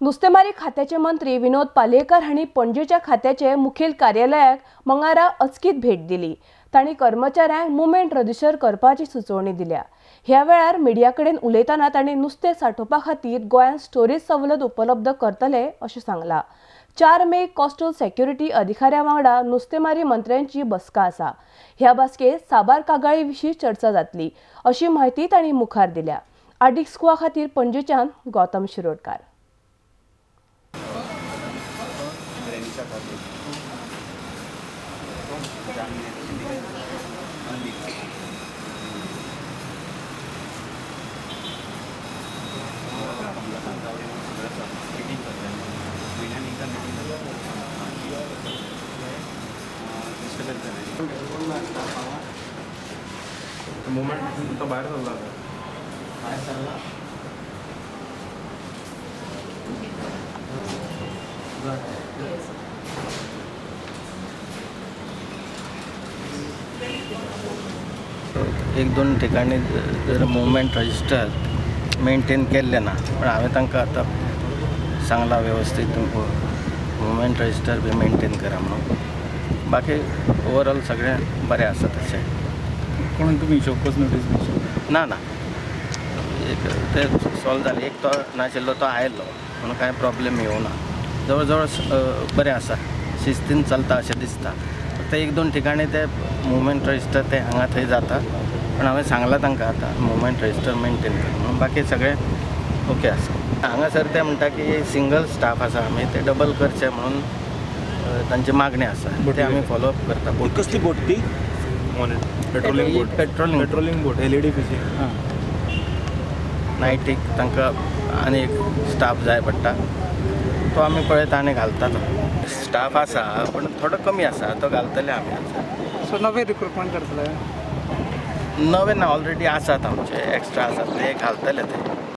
नुस्तेमारी खात्याचे मंत्री विनोद पालयेकर हांणी पणजेच्या खात्याचे मुखेल कार्यालयाक मंगळारा अचकीत भेट दिली. तांणी कर्मचाऱ्यांक मुवमेंट रजिस्टर करपाची सुचोवणी दिल्या. ह्या वेळार मिडिया कडेन उलयतना तांणी नुस्तें सांठोवपा खातीर गोंयांत स्टोरेज सवलत उपलब्ध करतले अशें सांगलां. 4 मे कोस्टल सेक्युरिटी अधिकाऱ्यां वांगडा नुस्तेमारी मंत्र्यांची बसका आसा. ह्या बसकेंत साबार कागाळी विशीं चर्चा जातली अशी म्हायती तांणी मुखार दिल्या. आडिक्स गोवा खातीर पणजेच्यान गौतम शिरोडकार. मुवमेंट तो बाहेर चालला, बाहेर चालला. एक दोन ठिकाणी जर मुवमेंट रजिस्टर मेंटेन केल्लें ना, पण हांवें तांकां आतां सांगलां व्यवस्थीत मुवमेंट रजिस्टर बी मेंटेन करा म्हणून. बाकी ओवरऑल सगळें बरें आसा तशें. कोण तुमी शोकॉज नोटीस बी? ना ना, एक ते सॉल्व जालें. एक तो नाशिल्लो तो आयलो म्हणून कांय प्रॉब्लेम येवना. जवळ जवळ बरें आसा, शिस्तीन चलता अशें दिसता. फक्त एक दोन ठिकाणी ते मुवमेंट रजिस्टर ते हांगा थंय जाता, पण हांवें सांगलां तांकां आतां मुवमेंट रजिस्टर मेंटेन कर म्हणून. बाकी सगळें ओके आसा. हांगासर ते म्हणटा की सिंगल स्टाफ आसा, आमी ते डबल करचे म्हणून तांची मागणी आसा, ते आमी फॉलोअप करता. कसली बोट ती? Patrolling boat. Patrolling boat, LED fishing. नायटीक तांकां आनी एक स्टाफ जाय पडटा, तो आमी पळयता आनी घालता. तो स्टाफ आसा पण थोडो कमी आसा, तो घालतले आमी आतां. सो नवे रिक्रुटमेंट करतले? नवे ना, ऑलरेडी आसात आमचे, एक्स्ट्रा आसात, ते घालतले ते.